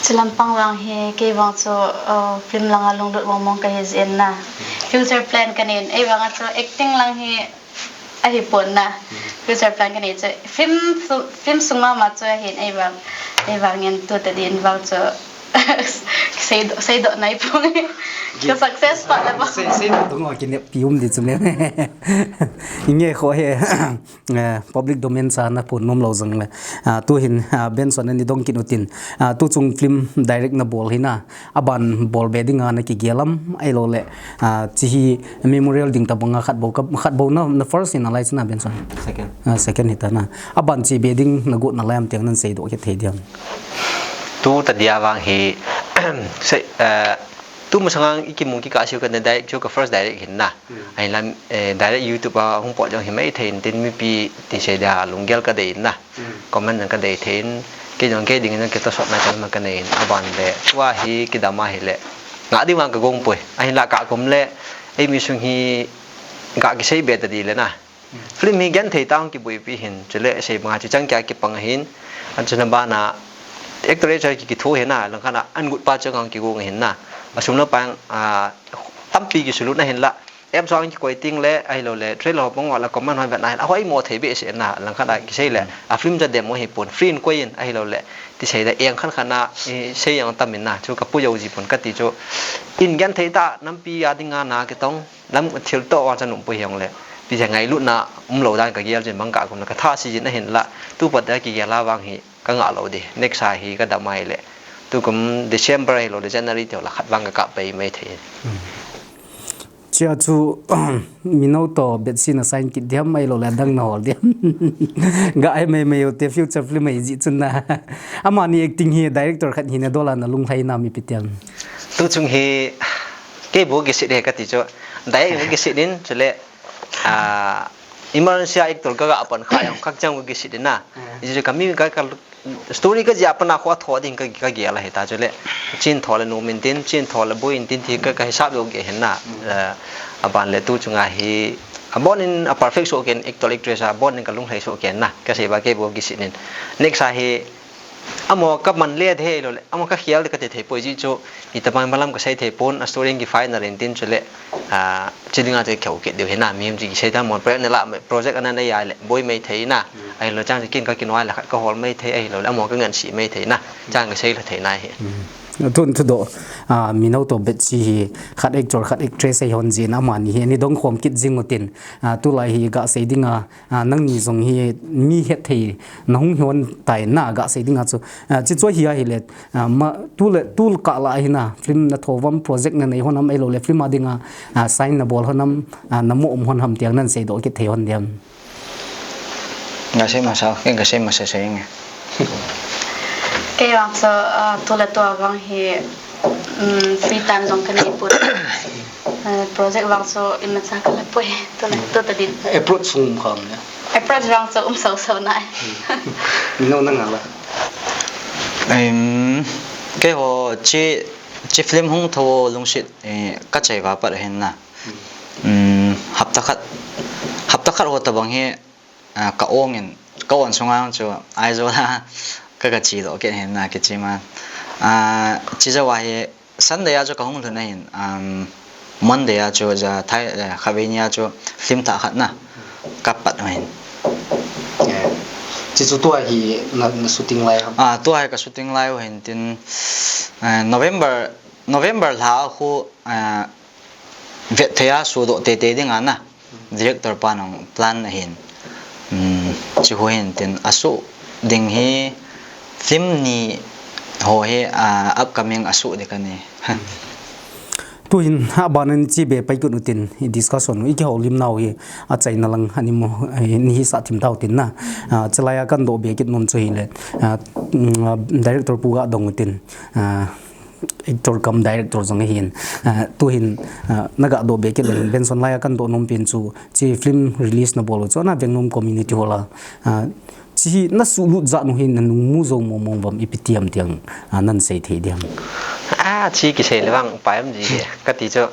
Chilam pang vang hi, kei vang chu, uh, film langa lunglut mong mong ka hi jin na. Future plan ka nei, ei vang a chu acting lang hi a hi pon na. Future plan ka nei chu film su-, film sung ma ma chu a hin ei vang, ei vang in tu ta din vang chu. Sei do, sei do nai pung. Ka success pa le ba. Sei, sei do tung a ki ne pi um di chu me. Inge kho he. Eh, public domain sa na phun nom lo zang le. Ah, tu hin, ah, Benson ani dong kin utin. Ah, tu chung film direct na bol hi na. A ban bol be ding a na ki gel lam, ei lo le. Ah, chi hi memorial ding tabang a khat bo ka, khat bo na, na first in a lai na Benson. Second. Ah, second hi ta na. A ban chi be ding na got na lai am tiang nan sei do ki thei diam. Tu ta dia vang hi, sei, eh, tu masanga i ki mung ki ka siu ka na direct chu ka first direct hin na. Hmm. Ahin lam, eh, direct YouTube a hung pot jong hi mai thei in tin mipi ti sei dia lunggel ka dei in na. Hmm. Comment jong ka dei thei in, kei jong kei ding in ka ta sot na ka ma ka nei in a ban le. Tua hi kidam a hi le. Nga di vang ka gong poi. Ahin la ka kum le, ei mi sung hi ga ki sei be ta di le na. Hmm. Film hi gen thei ta hung ki bui pi hin, chule sei banga chi chang kya ki pang hin. An chuna bana, actor actor ki, ki thu hin na, lang khana, an gut pa chang hung ki gong hin na. A sum la pang, a, tampi ki sulut na hin la. App song ki koi ting le, ahi lo le, trailer ho pang la comment ho vet na, a hoi mo thei be se na, lang khat a ki sei le, a film ja demo hi pon, free in koi in, ahi lo le, ti sei le, eng khan khan a, i sei yang tam in na, chu ka pu yo ji pon ka ti chu, in gen thei ta, nampi a ding a na ki tong, lam thil to wa chan um pu hiong le, ti sei ngailut na, um lo dan ka gel jin bang ka kum na ka tha si jin a hin la, tu pat da ki gel a vang hi, ka nga lo di, next a hi ka dam ai le, tu kum December hi lo le, January ti ho la khat vang ka ka pai mai thei. Hmm. Chia chu, mino to Betsi na sign kit diam, ahi lo le dang na hol diam. Ga ai mai mai u te future film ai ji chun na. Amani acting hi director khat hi na dola na lunglhai na mi pi tiam. Tu chung hi kei bu ki sit he ka ti chu. Direct bu ki sit in, chule, ah, emergency actor ka ga pan kha yang khak chang bu ki sit in na. Hmm. Ji ka mi ka, ka story ka jia pana kho tho ding ka, ka gel a hita chule. Chin tho le nu min tin, chin tho le bu in tin ti ka, ka hisap lo ge hin na. Mm. Eh, a ban le tu chunga hi, a bon in a perfect so ken, actor actress a bon in ka lunglhai so ken na. Ka sei ba ke bo ki sit in. Next a hi, Amo ka man le thei lou le, amo ka khel de ka ti thei poi ji chu, i ta bang malam ka sei thei pon, a story ki final in tin chu le, a, chi dinga te kheu kit deu he na, mi him chi sei ta mo project na la, project ana nei ai le, boi mai thei na, ai lo chang kin ka kin wai la khat ka hol mai thei, ai lo le, amo ka ngan si mai thei na, chang ka sei la thei na he. Tun thu do, a, mi no to bet si hi, khat actor, khat actress ai hon jin, ama ni he, ni dong khom kit jing utin, a, tu lai hi ga sei dinga, a, nangni jong hi mi het thei na hung hon tai na ga sei dinga chu, a, chi chu hi a hi le, a, ma, tu le, tu ka la hi na, film na thovam project na nei hon am ai lo le, film a dinga, a, sign na bol hon am, a, na mo um hon ham tiang nan sei do kit thei hon diam. Nga sei masa, ke nga sei masa sei nge. Kei vang chu, a, tu le tu a vang hi, um, free time jong ka nei put. Eh, project vang chu imacha ka la poi, tu le tu ta din. Approach sung um kham le. Approach vang chu um sau sau nai. Mino na nga la. Em, kei ho chi, chi film hung tho lungsit, eh, ka chai va pat hen na. Um, hapta khat, hapta khat ho ta bang hi, a, ka ong in, ka on sunga chu, ai zo la, ka ka chi lo ke hen na ke chi ma. A, chi zo wa hi, Sunday a chu ka hung lhun ahin, um, Monday a chu ja thai, eh, kha ve ni a chu film thah khat na ka pat ahin. Eh, chi chu tua hi na, na shooting lai ham? Ah, tua hi ka shooting lai ahin tin, eh, November, November lha khu, eh, vet thei a su do te te ding a na. Director pa nong plan ahin. Um, chi ho hin tin a su ding hi film ni ho hi, a, upcoming a su ding ka ni. Tu hin a ban an chi be pai kun utin i discussion i ki ho lim nau hi a chai na lang ani mo, eh, ni hi sa thim tau tin na. A, chalai a kan do be kit nom chu hi le. A, mm, a, director pu ga dong utin. A, actor cum director jong ahin, ah, tu hin, ah, na ga do be kit le Benson lai a kan do nom pen chu chi film release na bol chu na Vengnom Community Hall a, ah, chi hi na su lut jat nu hin na nung mu jo mo mo vam ipi tiam tiang, ah, nan sei thei diam. Ah, chi ki sei le vang pa em ji ka ti chu.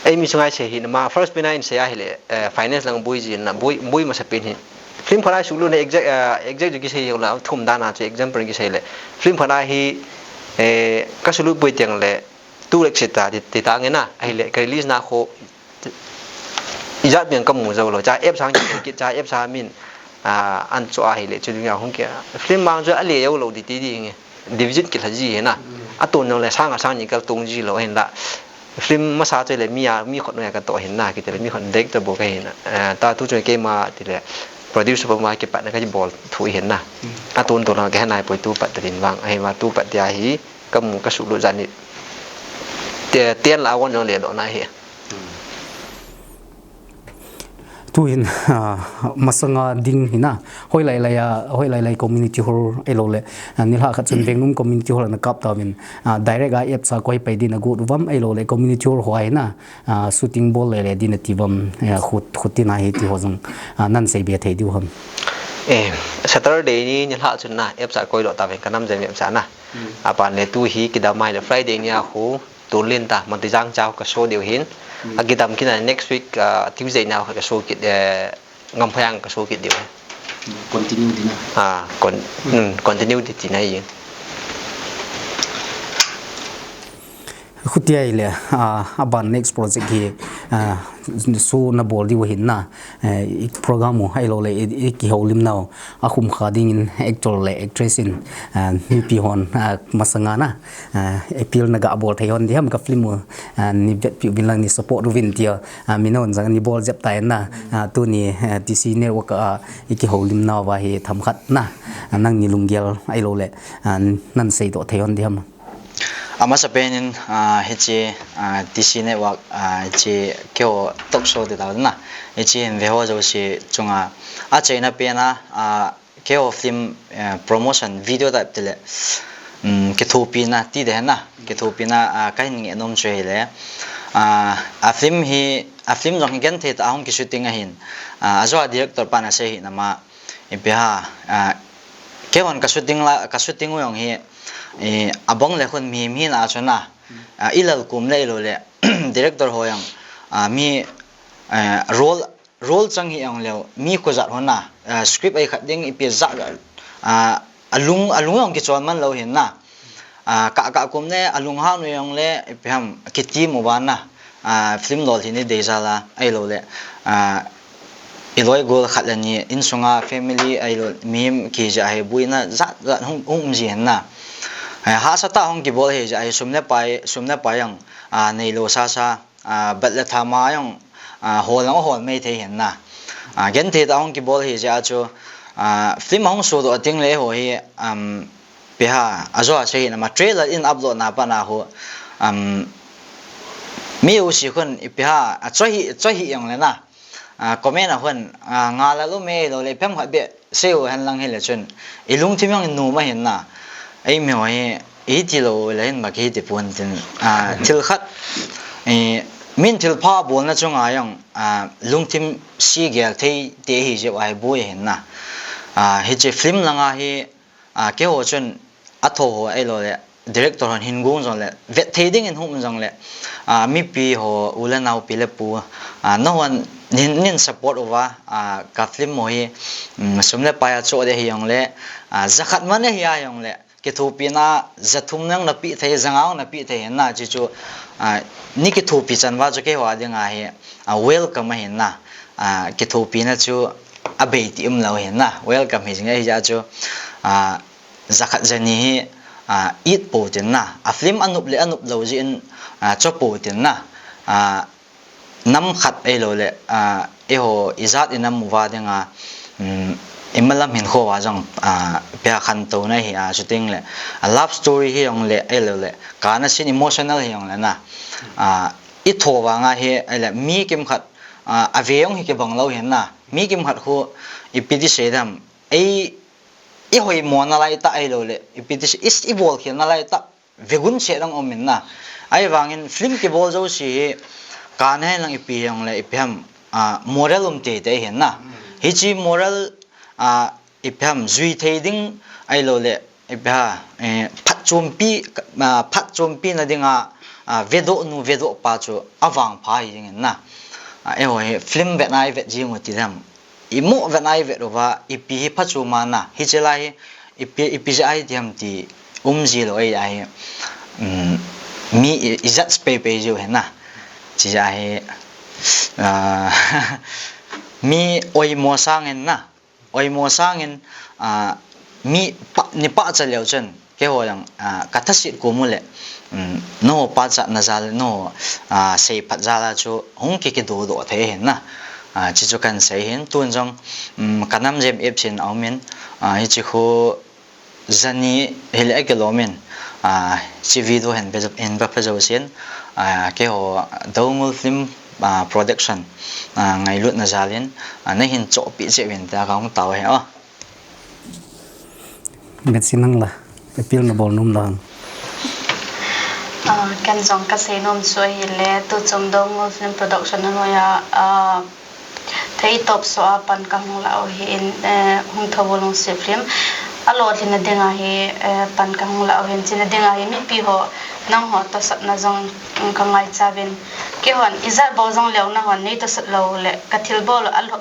Ei mi sungai sei hi na ma first pina in sei a hi le, eh, finance lang bui ji na bui, bui masa pin hi. Film khat a sulu na exact, ah, exact ju kisei jong la, thum dan a chu example kisei le. Film khat a hi, eh, ka sulu pui tiang le, tu lek sita ti, ti ta nge na, ahile, ka release na kho, ijat biang ka mu jo lo, cha app sang ki, cha app sa min, ah, an chu ahile, chu ding a hung ke. Film mang chu a le jo lo di ti di nge. Division ki lha ji he na. A ton jong le sang a sang ni kal tong ji lo hen la. Film masa chu le mi a, mi khot noi ka to hen na, ki te le mi khot director bo ka hen na. Eh, ta tu chu keima ti le producer bo ma ki pat na ka ji bol thu hen na. A ton to la ka hen nai poi tu pat te din vang. Ai ma tu pat dia hi ka mu ka su lo jan ni. Te, ten la won jong le lo na hi. Tu hin, ah, masanga ding hina, hoi lai lai a, hoi lai lai community hall ei lo le, ah, nilha khat chun Vengnom community hall na kap ta vin, ah, direct a app sa koi pai din a gut vam ei lo le community hall hoi na, ah, shooting bol le le din a ti vam, eh, khut, khut tin a hi ti ho jong, ah, nan sei be thei diu ham. Eh, Saturday ni nilha chun na app sa koi lo ta vin ka nam jem jem sa na. A ban le tu hi kidam mai le Friday ni a khu, Tulin ta, Mantijang chau ka show diu hin. A kidam kin a next week, ah, Tuesday nau ka show kit, eh, Ngamphayang ka show kit diu. Continue di na. Ah, con-, hmm, continue di ti na yin. Khutia ile, ah, a ban next project hi, ah, su na bol diu hin na, eh, i program u hai lo le, i, i ki ho lim nau. A khum kha ding in actor le actress in, ah, mipi hon, ah, masanga na, ah, appeal na ga bol thei hon di ham ka film u, ah, ni vet pi vin lang ni support u vin tia, ah, mi non jang ni bol jep tai na, ah, tu ni, ah, T C Network a, ah, i ki ho lim nau va hi tham khat na, ah, nang ni lunggel ai lo le, ah, nan sei to thei hon di ham. Amasa penin, ah, hichi, ah, T C Network, ah, hichi keo talk show ti ta na. Hichi hin ve ho jo si chunga. A cheina pena, ah, keo film, eh, promotion video type tile. Um, kithupi na ti de na. Kithupi na, ah, ka hin nge nom chu hi le. Ah, a film hi, a film jong hi gen thei ta hung ki shooting a hin. Ah, a jo a director pa na sei hi na ma. Ipi ha, ah, keo hon ka shooting la, ka shooting u jong hi, eh, abang le khun mi, mi na chu na. Ah, i lal kum le i lo le, director ho jong, ah, mi, eh, role, role chang hi jong leo, mi ko jat hon na, ah, script ai khat ding ipi jat, ah, alung, alung jong kichol man lou hin na. Ah, kah, kah kum le, alung hang nu jong le, ipi ham, kitim uva na. Ah, film lolhin ni deijal a, ahilou le. Ah, iloi gol khat le ni, insunga family, ahilou, mihem kiji ahi, buina jat, jat hung, hung um ji hin na. Eh, hahsa tah hung kibol hi ji ahi, sum le pai, sum le pai jong, ah, neilou sasa. Ah, bat le thama jong, ah, hol jong hol mei thei hin na. Ah, genthei tah hung kibol hi jeh a chu, ah, film ahung sodoh teng le eiho hi, um, ipi ham, ajo a sei hin ama trailer in upload na pat na hu, um, mi u si khun ipi ham, a choi hi, choi hi jong le na. Ah, comment a khun, ah, nga la lu mei lou le phem khat beh. Sei u hen lang hile chun, ilungthim jong inom ahin na. Eimi ho hi, iti lou le hin ma kiti pon tin, ah, thil khat, eh, min thil pha bolna chunga jong, ah, lungthim si gel thei te hi jeh a hi boi ahin na. Ah, hiche film langa hi, ah, keiho chun, atho ho ahilou le, director hon hin gong jong le, vet thei ding in hung um jong le, ah, mipi ho, u le nao, pi le pu, ah, nahon nin, nin support uva, ah, ka film ho hi, um, sum le pai a choh ding hi jong le, ah, jakhat man ahi a jong le, kithopina, jathum nang na pe thei, janga na pe thei hin na, chuchu, ah, nei kithopi chan uva chu keiho a dinga hi, ah, welcome ahin na, ah, kithopina chu abei ti um lou hin na, welcome hi jing ahi jeh a chu, ah, jakhat jani hi, ah, it pou tin na. A film anop le anop lou jeh in, ah, cho pou tin na. Ah, nam khat ahilou le, ah, eiho ijat inam uva dinga, um, imalam hinkho uva jong, ah, ipi ham khantouna hi, ah, shooting le, ah, love story hi jong le, ahilou le, kana scene emotional hi jong le na. Ah, itho vanga hi, ahile, mi kimkhat, ah, ave jong hi kibang lou hin na. Mi kimkhat khu, ipi ti sei dam, ei, ihoimo nalai tah ahilou le, ipi ti sei, is, ibol khel nalai tah, vegun se dang um in na. Ahivangin film kibol jouse hi, kana hen lang ipi jong le, ipi ham, ah, moral um teitei hin na. Hiche moral, ah, ipi ham, jui thei ding ahilou le, ipi ham, eh, phatchompi, ah, phatchompina dinga, ah, vedoh nu, vedoh pa chu avangpha hi jing in na. Ah, eiho hi film vet nai vet jing u ti dam. Imo vet nai vet uva, ipi hi phachom a na, hiche lai hi, ipi, ipi jeh a hi ti ham ti, um ji lou ahi a hi, um, mi i, ijat pei pei jiu hin na, chi jeh a hi, ah, mi oimo sangin na, oimo sangin, ah, mi pa, nei pachat leu chun, keiho jong, ah, ka thasit kum u le, um, nangho pachatna jal, nangho, ah, seiphat jal a chu hung ki, kidodoh thei hin na. Ah, chuchu kahin sei hin, tun jong, um, ka nam jem ep chin a um in, ah, hiche khu jani hile akilom in, ah, hiche video hin ve, hin ve pha jousen, ah, keiho Doungel Film, ah, Production, ah, ngailutna jal in, ah, nahin chohpeh cheh uvin tia kahung tao e o. Metsi nang la, appeal nabol nom la. Ah, ken jong kasei nom chu ahile, tuchung Doungel Film Production a noiya, ah, Theitop soh a pan kahung lah u hi in, eh, Hung Thou Vo Lungset film. Alolhinna dinga hi, eh, pan kahung lah u hin, chuna dinga hi mipi ho, nangho tosatna jong, mm, kangaicha uvin. Keihon, ijat bol jong leu nahon, nei tosat lou le, kathil bol u alou,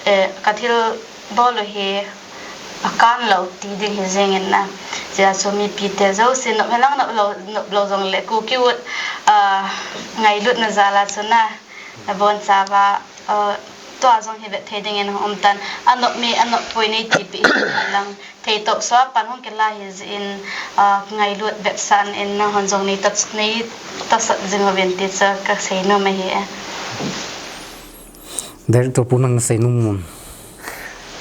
eh, kathil bol u hi akan lou ti ding hi jeng in na. Chua chu mipite jouse nop hen lang nop lou, nop lou jong le Kuki Wood, ah, ngailutna jal a chu na, nabonchauva, ah, tua jong hi vet thei ding in hung um tan. Anop mi, anop poi nei tipeh hen lang. Theitop soh a pan hung kilah hi jeh in, ah, ngailut vetsahna in nahon jong nei to, nei tosat jing uvin ti chu kasei nom ahi e. Director pu nang sei nom mun.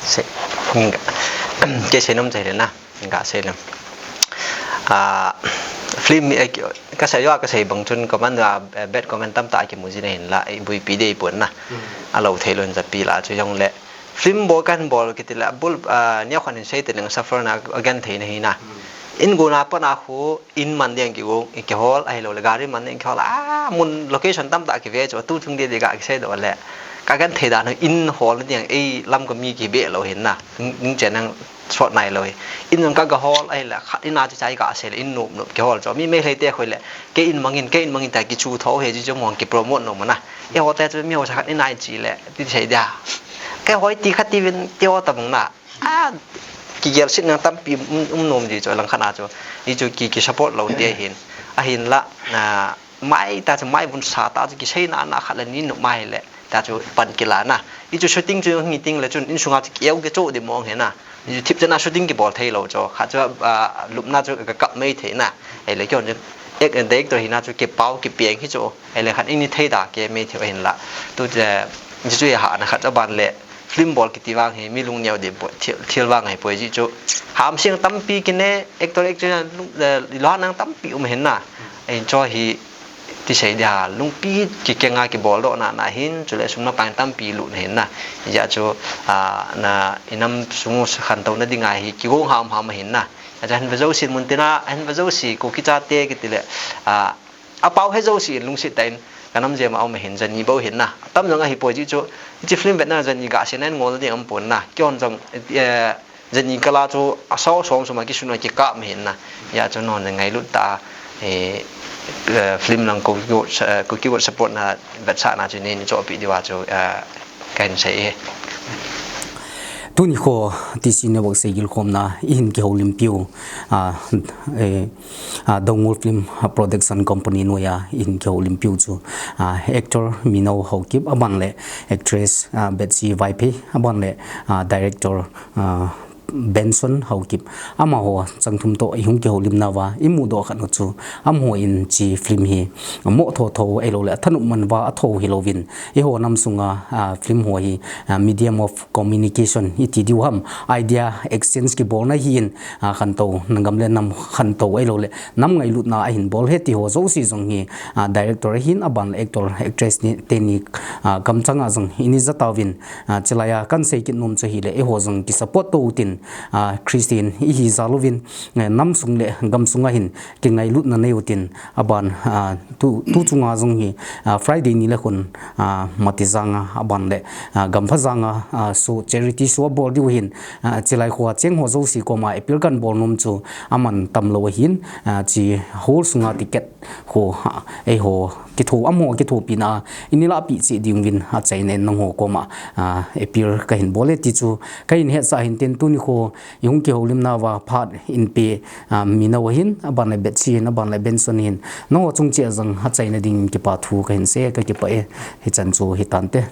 Sei, kei sei nom chu ahile na, kasei nom. Ah, film, eh, kasei jo, kasei bang chun comment, ah, bad comment tamtah kimu jin ahin la, iboipi ding pon na. Hmm. Alou thei lou in japi la chu jong le. Film bol kahin bol kiti le, bul, ah, neokhat in sei teng le suffer na agenthei na hi na. Hmm. In gona pat a khu, in man ding kigong, kihol, ahilou le gari man ding kihol, ah, mun location tamtah kive chu, tu chung ding ding kasei doh le. Kagenthei dan in hol ding, ei lam kami kibe lou hin na. Ning, ning chen nang sot nai lou hi. In jong ka, kahol, ahile, khat in a chu chai kasei le, in nop nop kihol chu. Mi Meitei te khu le, kei in mangin, kei in mangin tia kichu tho hi chu jong hung kipromote nom na. Eiho te chu mi ho sa khat in a in chi le, ti sei dia. Kei hoi ti khat ti vin, ti ho ta bang na. Ah, Kigelsetna tampi um, um nom ji chu, alangkhat a chu. Hichu ki, ki support lou te hin. Ahinla, a, mai ta chu, mai vun sa ta chu, kisei na na khat le ni nop mai le. Ta chu pan kila na. Hichu shooting chu ngi ting le chun insunga chu kieu kicho di mong he na. Hichu thip chana shooting kibol thei lou chu. Khat chu, a, lupna chu ka kap mai thei na. Ahile keiho chu ek, director hina chu kipau, kipeng hi chu. Ahile khat ini thei da ke mai thei ahinla. Tu che, chu chu ha na khat chu aban le. Film bol kiti vang hi mi lungneo di poi, thil, thil vang hi poi ji chu. Hamsiang tampi kine, actor, actress, lung, eh, lunghanang tampi um hin na. Ahin chu hi, ti sei dia, lungpi kikenga kibol doh na, na hin, chule sum le pai tampi lut na hin na. Hijeh chun, a, na, inam sung u khantouna dinga hi, kigong hamham ahin na. Acha hin va jouse mun tina, hin va jouse, Kuki chate kiti le, a, apao he jouse in lungset tah in, ka nam jem a um ahin, jani bou hin na. Atam jong ahi poi ji chu, hiche film vetna jani ga se na in ngol ding um pon na. Keihon jong, eh, jani kala chu, asao som som a kisun a kikap ahin na. Hijeh chun non ngailut tah a, eh, eh, film lang Kuki, eh, Kuki support na vetsahna chu nei chohpeh diu a chu, eh, kahin sei e. Tuni kho T C Network seigilkhomna ihin kihoulimpiu, a, eh, a, Doungel Film Production Company noiya ihin kihoulimpiu chu, a, actor Mino Haokip aban le actress, a, Betsy Vaiphei aban le, a, director, a, Benson Haokip. Amaho changthum toh ihung kihoulimna uva imudoh khat u chu, amaho in hiche film hi amoh thotho ahilou le athanop man uva atho hilouvin, eiho nam sunga, a, film ho hi, a, medium of communication iti diu ham, idea exchange kibolna hin, a, khantouna gam le nam khantou ahilou le nam ngailutna ahin bol e ti ho jouse jong hi, a, director ahin aban le actor actress ni, teni, a, kamchanga jong ini jatauvin, a, chulaiya kahin sei kit nom chu ahile eiho jong kisupport tou tin, a, Christian ihi jal uvin, eh, nam sung le gam sunga hin kingailutna nei utin aban, a, tu, tu chunga jong hi, a, Friday ni le khun, a, Matijanga aban le, a, Gampha janga, a, show, charity show abol diu hin, a, chulai khoa cheng ho jouse koma appeal kahin bol nom chu aman tamlou ahin, a, hiche hall sunga ticket ho, a, eiho kitho, amaho kithopina a ini lahpeh cheh diuvin achaina in nangho koma, a, appeal kahin bol e ti chu kahin hetsah hin tin tuni kho ihung kihoulimna uva phat in pe, a, Mino ahin, aban le Betsy hin, aban le Benson hin, nangho chung cheh a jong achaina ding kipa thu kahin sei, kakipah e, hichan chu hitante.